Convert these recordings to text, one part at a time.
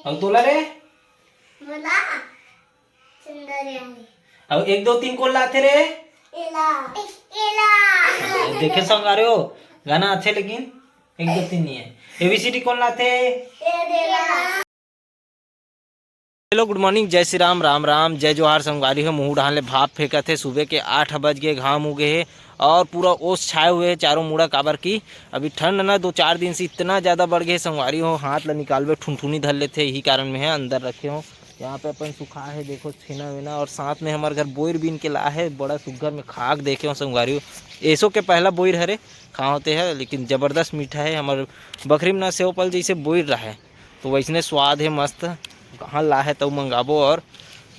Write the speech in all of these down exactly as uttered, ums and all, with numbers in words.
अउ तोला रे? मोला सुंदर यानी। अउ एक दो तीन कोन लाथे रे? एला। एला। देखे संगवारी हो, गाना आथे लेकिन एक दो तीन नहीं है। एबीसीडी कोन लाथे? ए देला। हेलो, गुड मॉर्निंग, जय श्री राम, राम राम, जय जोहार संगवारी हो। मुहूं डहान ले भाप फेंकत हे, सुबह के आठ बज गे, घाम उगे हे और पूरा ओस छाए हुए हे चारों मुड़ा, काबर कि अभी ठंड ना दो चार दिन से इतना ज़्यादा बढ़ गे हे संगवारी हो, हाथ ला निकालबे ठुनठुनी धर लेथे, यही कारण में है अंदर रखे हो। यहाँ पे अपन सुखा है, देखो छेना वेना, और साथ में हमारे घर बोइर बीन के ला है, बड़ा सुग्घर में खाक देखे हो संगवारी हो। एसो के पहला बोइर हरे, खा होते है, लेकिन ज़बरदस्त मीठा है। हमारे बखरी में ना सेव पल जैसे बोइर रहा है, तो वैसने स्वाद है मस्त। कहाँ ला है तब मंगाबो और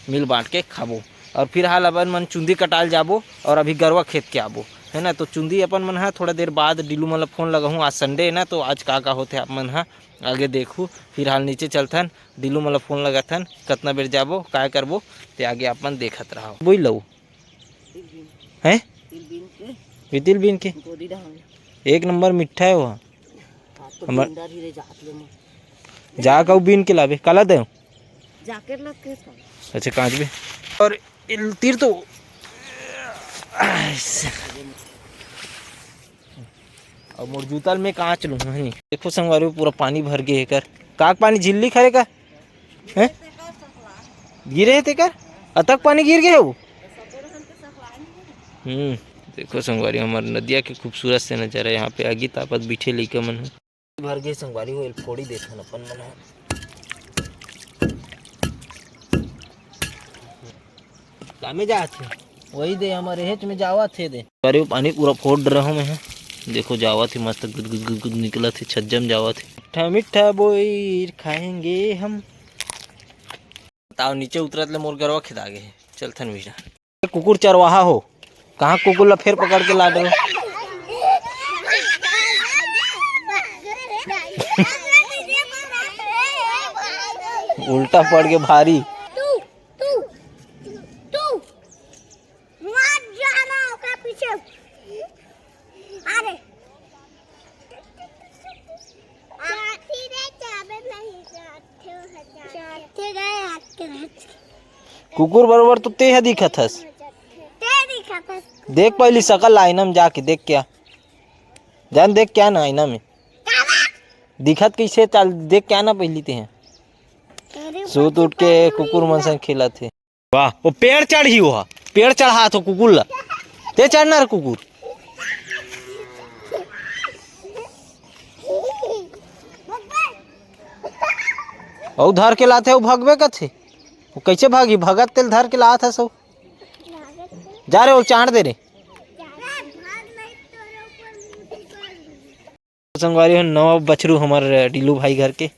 मिल बांट के खाबो। और फिर हाल अपन मन चुंदी कटाल जाबो और अभी गरवा खेत के आबो, है ना। तो चुंदी अपन मन हा थोड़ा देर बाद डिलू मन ला फोन लगाहूँ, आज संडे है ना, तो आज का का होथे आप मन हा आगे देखू। फिर हाल नीचे चलथन, डिलू मन ला फोन लगाथन, कतना बेर जाबो, काय करबो, ते आगे आप मन देखत रहो। बोल लो। हैं? तिल बीन के। ये तिल बीन के? गोदी डहान। एक नंबर मीठा है वो। हाँ, तो हमर बिंदर ही रे जात ले मन। जा कहू बीन के लाबे, काला दे? जाके लग के था। अच्छा, कांच भी। और इल-, तीर तो। और मोर जूता ल मैं कांच लूँ, है नी? देखो संगवारी, पूरा पानी भर गे एकर। काक पानी झिल्ली खरे का? हैं? गिरे हे तेकर? अतक पानी गिर गे हे वो? हम्म, देखो संगवारी, हमर नदिया के खूबसूरत से नजारा। यहाँ पे आगी तापत बिठे लइका मन ह। भर गे संगवारी, वो फोड़ी देखन अपन मन ह। कामे जात हे? वही दे, हमर एहेच में जावत हे दे। अरे, वो पानी पूरा फोड़ रहा हूँ मैं। देखो, जावत हे मस्त, गुद गुद गुद गुद निकलत हे, छज्जम जावत हे। मीठा मीठा बोइर खाएंगे हम। बताओ, नीचे उतरत ले मोर गरवा खेदा गे हे। चलथन भैया। कुकुर चरवाहा हो, कहाँ कुकुर ला फेर पकड़ के ला डरो? उल्टा पड़ के भारी। तू, तू, तू। मत जाना ओकरा पीछे। अरे। कुकुर बरोबर तो ते ह दिखत हस। ते दिखत हस। देख पहली शकल आईना में जाके देख क्या। जान देख क्या ना आईना में। दिखत कैसे चाल देख क्या ना पहली ते ह। सूत उठ के कुकुर मन संग खेलत हे। वाह, वो पेड़ चढ़ी, वो पेड़ चढ़ात हो कुकुर ला। ते चढ़ना रे कुकुर। अउ धर के लाथे, अउ भगबे कथे। वो कैसे भागी? भगत तेल धर के लात हस। जा रे, वो चांट दे रे। संगवारी हो, नवा बछरू हमर डिलू भाई घर के।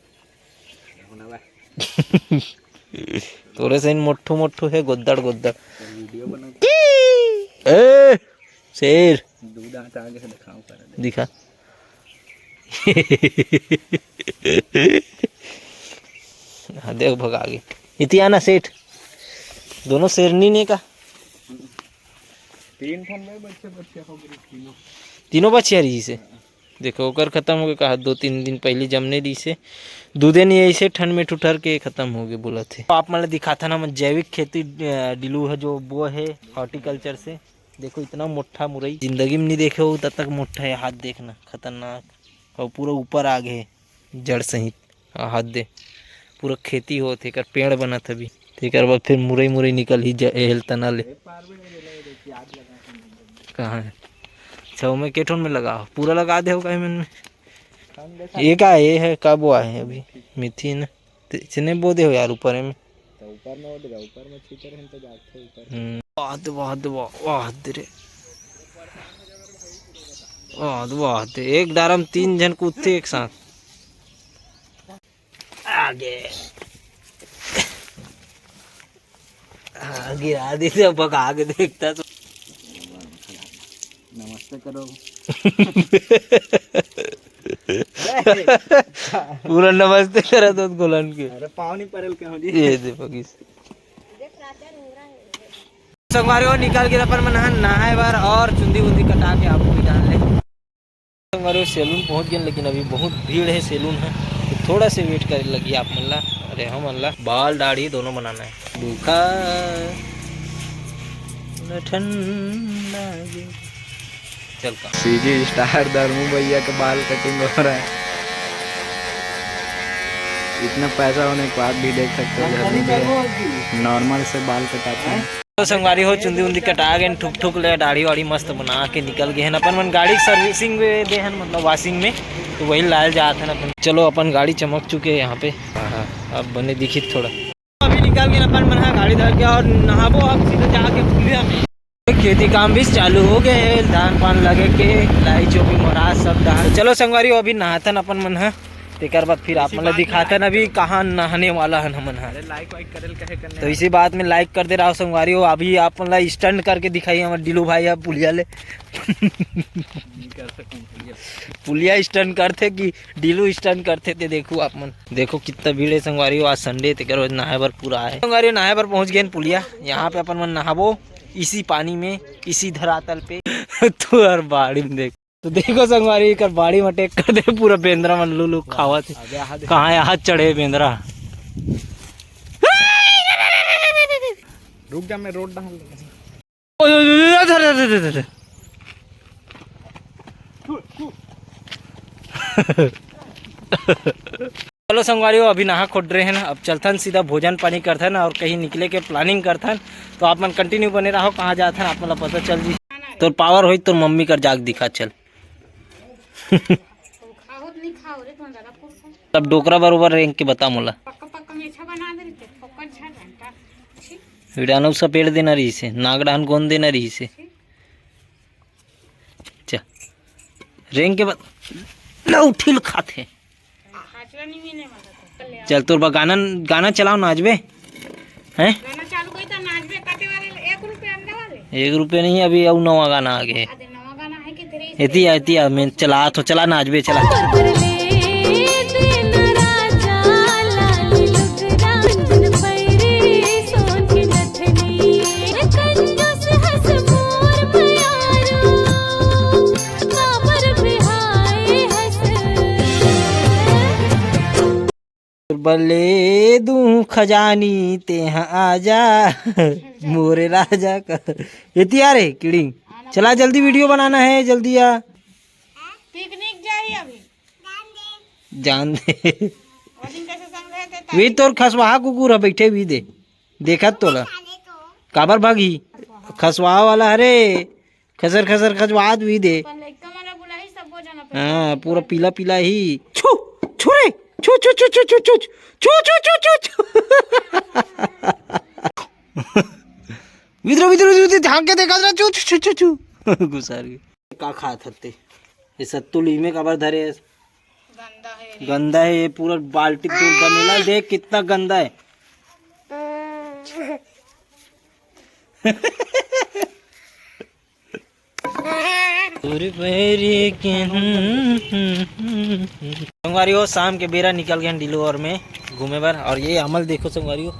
तोरे से मोट्ठू मोट्ठू हे, गोद्दड़ गोद्दड़। ए शेर। दू दांत आगे से दिखाओ कर दे। दिखा। हाँ, देख भगा गे। इतियाना सेठ, दोनों शेरनी ने का? तीन ठन में बच्चे बच्चे हो गए तीनों। तीनों बच्चे रही से। देखो, ओकर खत्म हो गए, कहा दो तीन दिन पहले जमने दी से, दूधे नहीं ऐसे ठंड में ठुठर के खत्म हो गए बोलत हे। आप मन ल दिखाथन हम जैविक खेती, अ, डिलू है जो बो है horticulture से। देखो, इतना मोट्ठा मुरई जिंदगी में नहीं देखे हो, तब तक मोट्ठा है। हाथ देखना, खतरनाक, और पूरा ऊपर आ गए जड़ सहित। आ, हाथ दे, पूरा खेती होत हे, एकर पेड़ बनत हे अभी। तेकर बाद फिर मुरई, मुरई निकलही ज-, एहल तना ले। कहाँ है? अच्छा, ओमे के ठोन में लगा, पूरा लगा दे हो का एमन में? ये का, ये है, का बोआ है अभी? मेथी ना। ते इसने बो दे हो यार ऊपर में। तो ऊपर में उड़ जा, ऊपर में छीतर हम तो जाते ऊपर। हम्म। वाह दे, वाह दे, वाह, वाह दे रे। वाह दे, वाह दे। एक डारा में तीन झन कूदथे एक साथ। आगे। हाँ, गिरा दी तो भगा के देखता तो। नमस्ते करो। पूरा नमस्ते करा तो गोलन के। अरे पाँव नहीं परल के हो जी। ये दे पगीस। संगवारी हो निकल के अपन मन ह नहाए बर और चुंदी उंदी कटा के आप भी डाल ले। संगवारी हो सैलून पहुंच गए, लेकिन अभी बहुत भीड़ है सैलून है, तो थोड़ा से वेट करे लगी आप मन ला। अरे हमन ला बाल दाढ़ी दोनों बनाना है। भूखा न ठंडा ये। चल का। सीजी स्टार धर्मू भैया का बाल कटिंग हो रहा है। इतना पैसा होने के बाद भी देख सकते हो, धर्मू भैया नॉर्मल से बाल कटाते हैं। तो संगवारी हो, चुंदी उंदी कटा गए, ठुक ठुक ले, दाढ़ी वाड़ी मस्त बना के निकल गए हैं। अपन मन गाड़ी सर्विसिंग में दे हैं, मतलब वॉशिंग में, तो वही लायल जात है अपन। चलो अपन गाड़ी चमक चुके हैं यहाँ पे। हाँ, हाँ, अब बने दिखित थोड़ा। अभी निकल गए अपन मन ह गाड़ी धर के और नहाबो अब सीधा जाके पुलिया में। खेती काम भी चालू हो गए, धान पान लगे के, लाई चोपी मोरा सब धान। चलो संगवारी हो, अभी नहाथन अपन मन ह, तेकर बाद फिर आप मन ला दिखाथन अभी कहाँ नहाने वाला हन हमन ह। अरे लाइक वाइक करे ल कहे करने तो इसी बात में लाइक कर दे रहा हो संगवारी हो। अभी आप मन ला स्टंट करके दिखाई हमर डीलू भाई ह पुलिया ले। नहीं कर सकूं भैया। पुलिया स्टंट करथे कि डीलू स्टंट करथे ते देखू आप मन। देखो कितना भीड़ है संगवारी हो, आज संडे तेकर वजह नहाए बर पूरा आए। संगवारी हो, नहाए बर पहुंच गए पुलिया। यहाँ पे अपन मन नहाबो इसी पानी में, इसी धरातल पे। तू हर बाड़ी में देख। तो देखो संगवारी, एकर बाड़ी में अटैक कर दे, पूरा बेंदरा मन लू लू खावत है। कहाँ यहाँ चढ़े बेंदरा? रुक जा, मैं रोड डाल। ओए, ओए, ओए, ओए, धर, धर, धर, धर, धर। चलो संगवारी हो, अभी नहा खोट रहे हैं ना, अब चलथन सीधा भोजन पानी करथन और कहीं निकले के प्लानिंग करथन। तो आप मन कंटिन्यू बने रहो, कहाँ जाथन आप मन ला पता चल जी। तोर पावर होई तोर मम्मी कर जाग दिखा चल। खाओ नहीं खाओ रे, तुम्हारा दादा पूछो। तब डोकरा बरोबर रेंग के बता मोला। पक्का पक्का में अच्छा बना दे रहे, फोकट छा घंटा। ठीक। विडानो सपेट देना रही से, नाक डाहन गोंद देना रही से। ठीक। चल। रेंग के बत-, लौठिल खाथे। चल, तोर बा गाना, गाना चलाओ, नाचबे। हैं? गाना चालू करी त नाचबे, काटे वाले एक रुपया अंडा वाले। एक रुपया नहीं, अभी अउ नवा गाना आ गए। अरे, नवा गाना है कि तेरे एती आ, एती आ, मैं चला तो, चला नाचबे, चला। बल्ले दू खजानी तेहा आजा मोरे राजा का। एती आ रे किड़िंग, चला जल्दी वीडियो बनाना है, जल्दी आ। पिकनिक जाही अभी। जान दे। वो दिन कैसे संग रहे थे, वी तोर खसवाहा कुकुर ह बैठे वी दे। देखत तोला। काबर भागी? खसवाहा वाला हरे। खसर खसर खसवात वी दे। अपन लइका मन ला बुलाही, सबो झन अपन हाँ, पूरा पीला पीला ही। छू, छू रे। छू, छू, छू। विद्रो, विद्रो, विद्रो, झांक के देखा जरा। छू, छू, छू, छू, छू। गुसार के। का खात हत्ते? ये सत्तू लीमे काबर धरे हस? गंदा है। गंदा है ये, पूरा बाल्टी दूध का मेला। देख कितना गंदा है। तोरे पैरी के संगवारी हो, शाम के बेरा निकल गए डीलू और में घूमे बर। और ये अमल देखो संगवारी हो,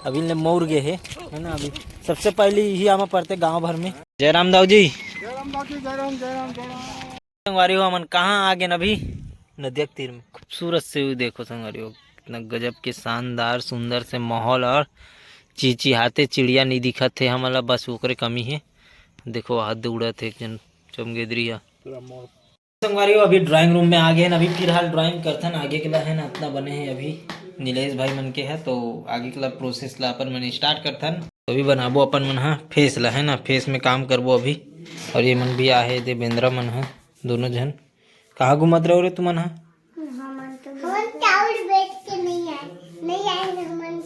अभी ले मौर गए है, है ना। अभी सबसे पहले यही आमा पड़ते गांव भर में। जय राम दाऊ जी। जय राम दाऊ जी, जय राम, जय राम, जय राम। संगवारी हो, हमन कहाँ आ गए अभी? नदिया के तीर में। खूबसूरत से view देखो संगवारी हो, कितना गजब के शानदार सुंदर से माहौल और चिचिहाते चिड़िया नहीं दिखत है हमन ला, बस ओकरे कमी है। देखो, हाथ दे उड़त है एक जन चमगेदरी हा। पूरा मोर। संगवारी हो, अभी ड्राइंग रूम में आ गए हैं। अभी फिलहाल ड्राइंग करथन, आगे के ला है ना, इतना बने हैं अभी नीलेश भाई मन के है, तो आगे के ला प्रोसेस ला अपन मन स्टार्ट करथन। तो अभी बनाबो अपन मन हा फेस ला, है ना, फेस में काम करबो अभी। और ये मन भी आहे दे बेंदरा मन हा, दोनों झन। कहाँ घूमत रहो रे तुमन हा? हमन तो हमन चाउर बेच के नहीं आए, नहीं आए हमन।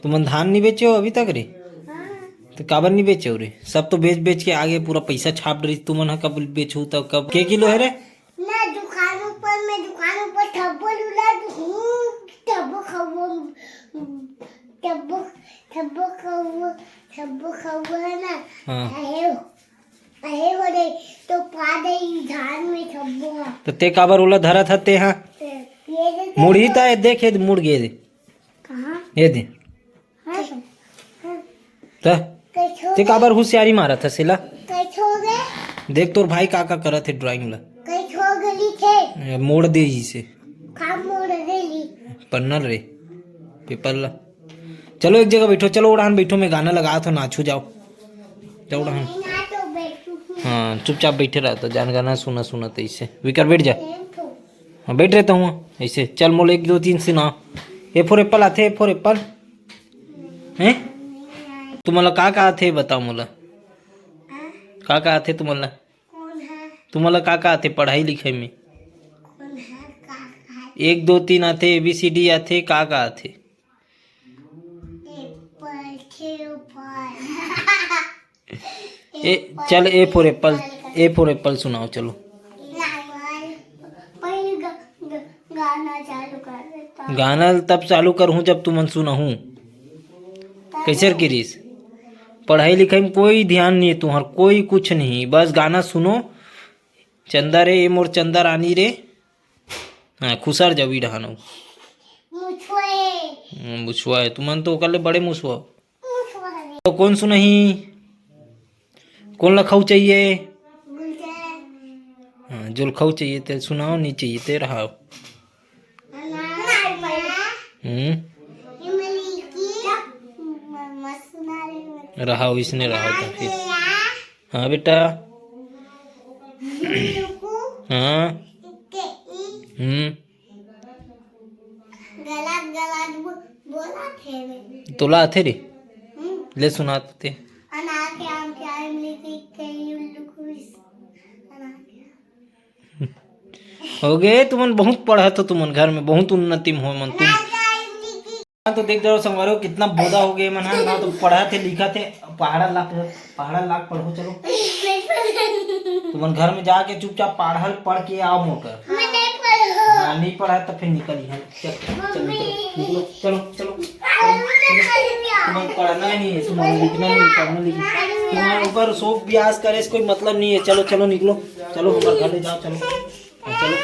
तुमन धान नहीं बेचे हो अभी तक रे? हाँ। तो काबर नहीं बेचे हो रे? सब तो बेच बेच के आगे पूरा पैसा छाप रही, तुमन हा कब बेचू तब कब? के किलो है रे? ना दुकान ऊपर में, दुकान ऊपर ठब्बो लूला, हम्म, ठब्बो खाओ, ठब्बो, ठब्बो खाओ, ठब्बो खाओ है ना? हाँ। अहे, अहे हो रे, तो पा दे ई धान में ठब्बो हा। तो ते काबर ओला धरत हते हा? ये दे, मुड़ी ता ये देख, ये मुड़ गए दे। कहाँ? ये दे। हाँ, हाँ। त कैसे हो ते गए? काबर होशियारी मारत हस एला? कैसे हो गए? देख तोर भाई का का करत है ड्राइंग ला। कैसे हो गए लिखे? ए, मोड़ दे इसे। खा मोड़ दे ली। पढ़ना रे पेपर ला। चलो एक जगह बैठो, चलो उड़ान बैठो, मैं गाना लगा तो नाचू, जाओ जाओ उड़ान। हाँ, चुपचाप बैठे रहा तो जान गाना सुना सुना तो ऐसे विकर बैठ जा। हाँ, बैठ रहता हूँ ऐसे। चल मोला एक दो तीन सुना। A for apple आथे, A for apple। हैं? तुमला का का आथे बताओ मोला। का का आथे तुमला? तुमला का का आथे पढ़ाई लिखाई में? एक दो तीन आथे, एबीसीडी आथे, का का आथे? ए, चल A for apple, A for apple सुनाओ चलो। पहले ग- ग- गाना चालू कर देता। गाना तब चालू करहूँ जब तुमन सुनहूँ। कैसे रे किरीस? पढ़ाई लिखाई में कोई ध्यान नहीं है तुम्हार, कोई कुछ नहीं, बस गाना सुनो। चंदा रे, ए मोर चंदा रानी रे। हाँ, खुसर जाओ ई डहान। मुछुआ है। हम्म, मुछुआ है। तुमन तो ओकर ले बड़े मुछुआ हो। तो कौन सुनही? कौन ला खाऊ चाहिए? हाँ, जो खाऊ चाहिए ते सुनाओ, नहीं चाहिए ते रहाओ। हम्म। रहाओ, इसने रहाओ तो फिर। हाँ बेटा। हाँ। हम्म। गलत गलत बो- बोला थे रे। तोला आथे रे? हम्म। ले सुना तो ते। अनार के आम के आम लेके कहीं उल्लू खुश। अनार के आम। हो गए तुमन, बहुत पढ़त हो तुमन, घर में बहुत उन्नति में हो मन तुम। अनार के आम लेके हाँ, तो देख रहे हो संगवारी हो, कितना बोदा हो गए मन ह। ना तो पढ़त हे, लिखत हे, पहाड़ा लाख, पहाड़ा लाख पढ़ो, चलो। तुमन घर में जाके चुपचाप पढ़ल पढ़ के आओ मोटर। मैं नहीं पढ़ूँ। हाँ, नहीं पढ़ा तो फिर निकल ही। चल, चल, निकलो, निकलो, चलो, चलो। तुमन पढ़ना ही नहीं है, तुमन लिखना नहीं है, पढ़ना लिखना। तुम्हारे ऊपर शोक ब्यास करे से कोई मतलब नहीं है। चलो, चलो, निकलो, चलो, हमारे घर ले जाओ, चलो। हाँ, चलो।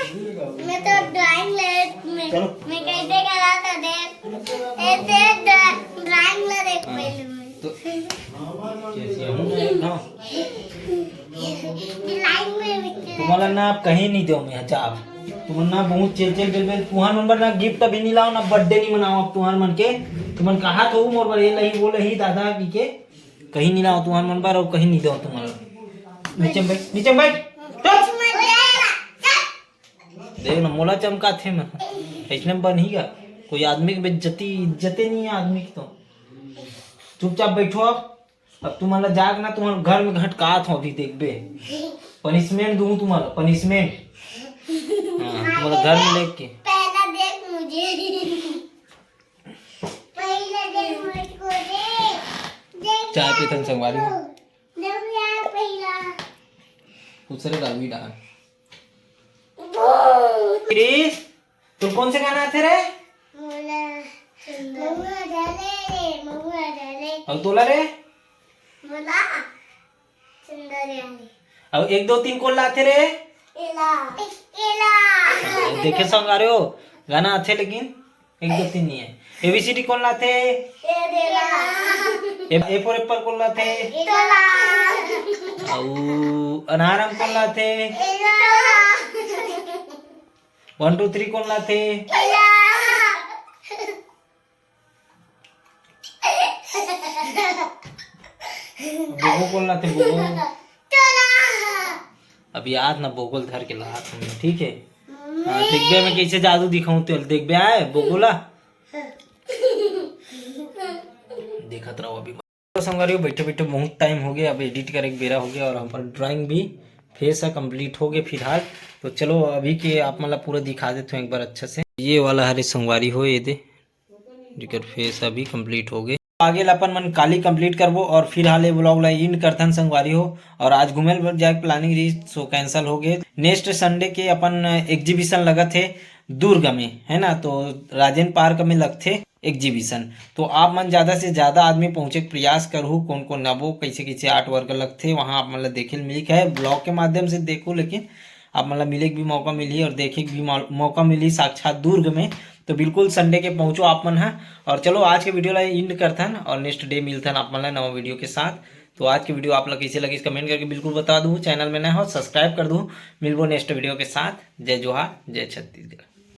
मैं तो ड्राइंग ले, मैं, चलो। मैं कैसे करा था देख। ए, देख ड्रा-, ड्राइंग ला देख हाँ, पहले मैं। तो कैसे हूँ मैं ना? ड्राइंग में भी तुम्हारा ना आप कहीं नहीं दो मैं, अच्छा आप। तुमन ना बहुत चेल चेल बेल बेल, तुहार मन बर ना गिफ्ट अभी नहीं लाओ, ना बर्थडे नहीं मनाओ आप तुहार मन के। तुमन कहा तो मोर बर ये लही, वो लही दादा की के। कहीं नहीं लाओ तुहार मन बर, और कहीं नहीं दो तुम्हारा। नीचे में बैठ, नीचे में बैठ। देख ना, मोला चमकाथे मैं। ऐसने में बनही का? कोई आदमी के बेइज्जती, इज्जते नहीं है आदमी की तो। चुपचाप बैठो आप। अब तुम्हारा जाग ना, तुम्हारे घर में घटकात हो अभी, देखबे। पनिशमेंट दूँ तुम्हारा, पनिशमेंट। हाँ, तुम्हारा घर में लेके। पहला देख मुझे। पहला देख मुझको दे। देख चाय यार पीथन संगवारी हो। मुझको। देख यार पहला। दूसरे का भी डाल। क्रिस, तोर कौन से गाना आथे रे? मोला महुआ डाले रे, महुआ डाले। अउ तोला रे? मोला चंदा रे आले। अउ एक दो तीन कोन ला आथे रे? एला। एला। देखे संगवारी हो, गाना आथे लेकिन एक दो तीन नहीं है। एबीसीडी कोन ला आथे? ए देला। ए, A for apple कोन ला आथे? तोला। अउ अनार आम कोन ला आथे? एला। वन टू थ्री कोन ला आथे? एला। बोगो कोन ला आथे? बोगो। तोला। अभी हाथ ना बोगो ल धर के ला आत हूँ, ठीक है? हाँ, देखबे मैं कैसे जादू दिखाऊं तेल, देखबे आए बोगो ला। देखत रहो अभी। तो संगवारी हो, बैठे बैठे बहुत टाइम हो गया, अब एडिट करे के बेरा हो गया और हमर ड्राइंग भी फेस ह कंप्लीट हो गए फिलहाल। तो चलो अभी के आप मन ला पूरा दिखा देते हैं एक बार अच्छा से। ये वाला हरे संगवारी हो, ये दे, जेकर फेस अभी कंप्लीट हो गए। आगे ला अपन मन काली कंप्लीट करबो और फिलहाल ये व्लॉग ला एंड करथन संगवारी हो। और आज घूमे बर जाए प्लानिंग रही, सो कैंसिल हो गए। नेक्स्ट संडे के अपन एग्जीबिशन लगत है दुर्ग में, है ना, तो राजेंद्र पार्क में लगथे एग्जीबिशन। तो आप मन ज़्यादा से ज़्यादा आदमी पहुँचे के प्रयास करहू, कौन कौन नबो, कैसे कैसे आर्ट वर्क लगथे, वहाँ आप मन ला देखे ल मिली। है ब्लॉग के माध्यम से देखो, लेकिन आप मन ला मिले के भी मौका मिलही और देखे के भी मौ-, मौका मिलही साक्षात दुर्ग में। तो बिल्कुल संडे के पहुँचो आप मन ह। और चलो आज के वीडियो ला एंड करथन और नेक्स्ट डे मिलथन आप मन ला नवा वीडियो के साथ। तो आज के वीडियो आप ला कैसे लगिस कमेंट करके बिल्कुल बता दू। चैनल में नया हो सब्सक्राइब कर दू। मिलबो नेक्स्ट वीडियो के साथ। जय जोहार, जय छत्तीसगढ़।